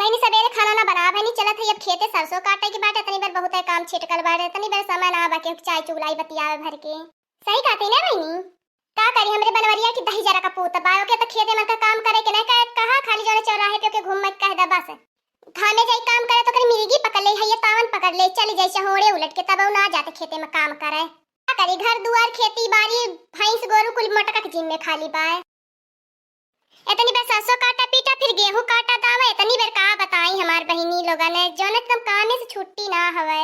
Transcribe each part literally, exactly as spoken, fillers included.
इनी सबेरे खाना ना बनावा बहिनी, चलत है अब खेते सरसों काटे के बाटे, तनी बेर बहुत है काम छिटकल बाटे, तनी बेर समय ना बा के चाय चुगलाई बतियावे भर के। सही कहती ना बहिनी? का करी, हमरे बनवरिया की दही जरा का पूत बा, ओके तो खेते में का काम करे के नहीं कहे, कहा खाली जोने चौराहे पे ओके घूम मत कह दे बस। घामे जाई काम करे तो कहीं मिर्गी पकड़ ले, हइये तावन पकड़ ले, चली जाई चहोड़े उलट के, तब उ ना जाते खेते में काम करे। का करी, घर दुआर, खेती बाड़ी, भैंस गोरू कुल मोटका के जिम्मे खाली बाय। इतनी बेर सरसों काटा पीटा, फिर गेहूं काटा दावा, इतनी बेर का बताई हमार बहिनी लोगन, जौन एकदम कामे से छुट्टी ना हवे।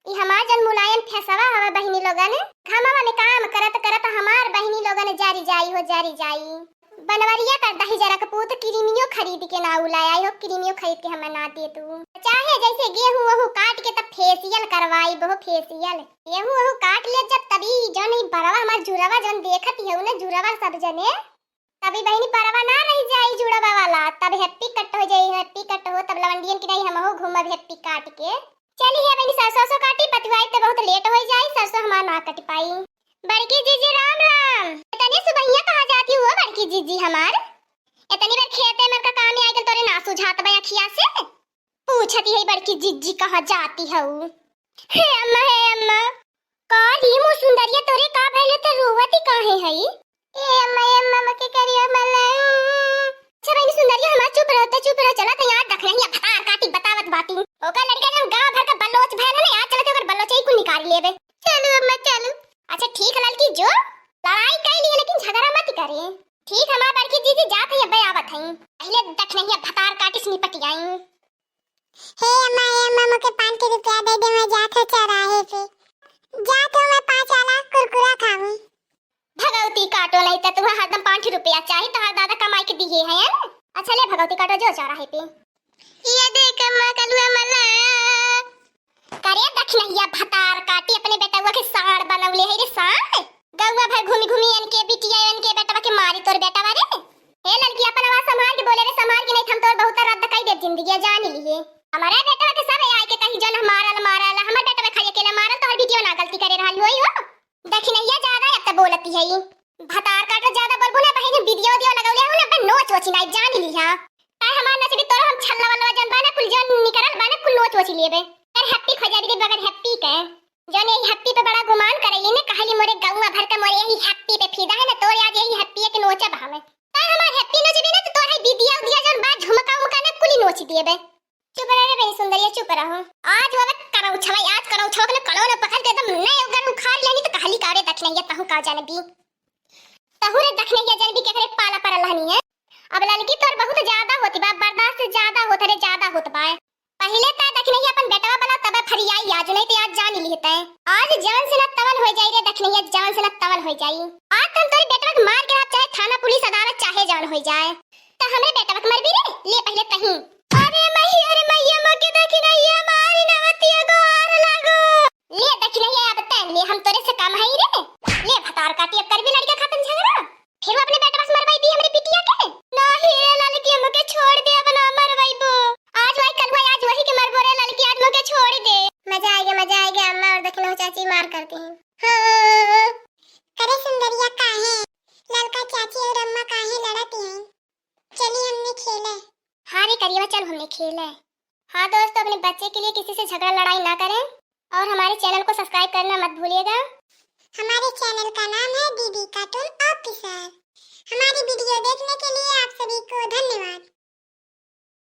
ई हमार जन मुलायम फैसवा हवे बहिनी लोगन, घमवा में काम करत करत हमार बहिनी लोगन जारी जाई हो, जारी जाई। बनवरिया कर दही जरा के पूत क्रीमियो खरीद के ना उलाय आई हो, क्रीमियो खरीद के हमें ना दे तू। चाहे जैसे गेहूं वहू काट के तब फेसियल करवाई बहो, फेसियल। गेहूं वहू काट ले जब तभी जौन ई बरवा हमार जुरवा जौन देखत ही हो ना जुरवा सब जने, तभी बहिनी परवा ना रह जाई जुड़वा वाला, तब happy cut हो जाई, happy cut हो, तब लवंडियन की नहीं हमहू घूमब happy काट के। चली है बहिनी सरसों सो काटी, पतुआई तो बहुत late हो जाई, सरसों हमार ना कट पाई। बड़की जीजी राम राम। इतनी सुबहिया कहाँ जाती हो बड़की जीजी हमार? इतनी बेर खेते में का काम आई गल तोरे ना सुझात बा अखिया से? पूछती है बड़की जीजी कहाँ जाती हऊ? हे अम्मा, हे अम्मा, का री मुँह सुंदरिया तोरे का भइले त रोवती काहे हई? ए अम्मा, ए अम्मा, मके करिया मलंग। अच्छा बहिनी सुंदरिया हमार चुप रहो, त चुप रहो, चला त यहाँ देख नहीं है भतार काटी बतावत बाटी। ओकर लड़का जन गांव भर का बलोच भइल है ना, आज चलत ओकर बलोच ही कुल निकाल लेबे। चलू अम्मा, चलू। अच्छा ठीक है ललकी जो, लड़ाई कर ली लेकिन झगड़ा मत करे। ठीक हमार बड़की जीजी जात है, अबे आवत है। पहले देख नहीं है भतार काटी से निपट आई। हे अम्मा, हे अम्मा, मोके पाँच के रुपया दे दे, मैं जात हूँ चौराहे पे। जात हूँ मैं पाँच वाला कुरकुरा खाऊं। भगवती काटो, नहीं तो तुम्हें हरदम पाँच रुपया चाही, तो हर दादा कमाई के दिए हैं, है ना? अच्छा ले भगवती काटो, जो चौराहे पे। ये देख अम्मा, कलुआ मला। करे दखिनहिया भतार काटी, अपने बेटवा के साँड़ बनौले है रे साँड़। गौवा भर घूमी घूमी इनके बिटिया, इनके बेटवा के मारी तोर बेटवा रे। हे ललकी, अपन आवाज संभाल के बोले रे, संभाल के, नहीं तो हम तोर बहुत रद्द कई देब जिंदगी, जान लिए। हमारे बेटवा के सब आए के कही जन मारल, मारल, हमर बेटवा खाली अकेले मारल, तोहर बिटिया ना गलती करे रहल होई हो। दखिनहिया ज्यादा अब त बोलती है। भतार काट ज्यादा बोलबू ना बहिन, बिदिया उदिया लगौले हो ना, बन नोच वोच नाई जान ली हाँ। काहे हमार नसीबी तोर हम छल्ला वल्ला जन बाना कुल जन निकरल बाना कुल नोच वोच लेबे। कर happy खोजा दे बगैर happy के। जन यही happy पे बड़ा गुमान करैली ने कहली मोरे गौवा भर का मोरे यही happy पे फिदा है ना, तोरे आज यही happy के नोचब हमें। काहे हमार happy नोचबी ना तो तोर है बिदिया उदिया जन बा झुमका उमका ना कुली नोच देबे। चुप रह रे बहिन सुंदरिया, चुप रहो। आज वो करौछवा, आज करौछवा के कलो न पकड़ के एकदम नए उगर उखाड़ लेनी तो कहली का रे दखिनहिया तहु का जानबी। तहु रे दखिनहिया जानबी के करे पाला परल रहनी है। अब ललकी तोर बहुत ज्यादा होती बा, बर्दाश्त ज्यादा होत रे, ज्यादा होत बा। पहिले तय दखिनहिया अपन बेटवा बला तबे फरियाई आज, नहीं तो आज जान ली तय। आज जवन से न तवन हो जाई रे दखिनहिया, जवन से न तवन हो जाई। आज तुम तोरे बेटवा के मार के आप चाहे थाना पुलिस अदालत चाहे जवन हो जाए। त हमरे बेटवा के मरबी रे, ले पहिले तही। अरे मही, अरे मैया, मके दखिनहिया मारी नवतिया गोहार लागो। ले दखिनहिया अब तैं ले, हम तोरे से कम हई रे। ले भतार काटी, अब करबी लड़का खातन झगड़ा। फिर वो अपने बेटवा से मरवाई दी हमरे बिटिया के। नाही रे ललकी, मके छोड़ दे, अब ना मरवाइबो। आज वही कल वही, आज वही के मरबो रे ललकी, आज मके छोड़ दे। मजा आएगा, मजा आएगा, अम्मा और दखिनहु चाची मार करती हैं। हाँ। करे सुंदरिया काहे? ललका चाची और अम्मा काहे लड़ती हैं? चलिए हमने खेले। हाँ रे करियवा, चल हमने खेले। हाँ दोस्तों, अपने बच्चे के लिए किसी से झगड़ा लड़ाई ना करें और हमारे channel को subscribe करना मत भूलिएगा। हमारे channel का नाम है डीडी Cartoon Official। हमारी video देखने के लिए आप सभी को धन्यवाद।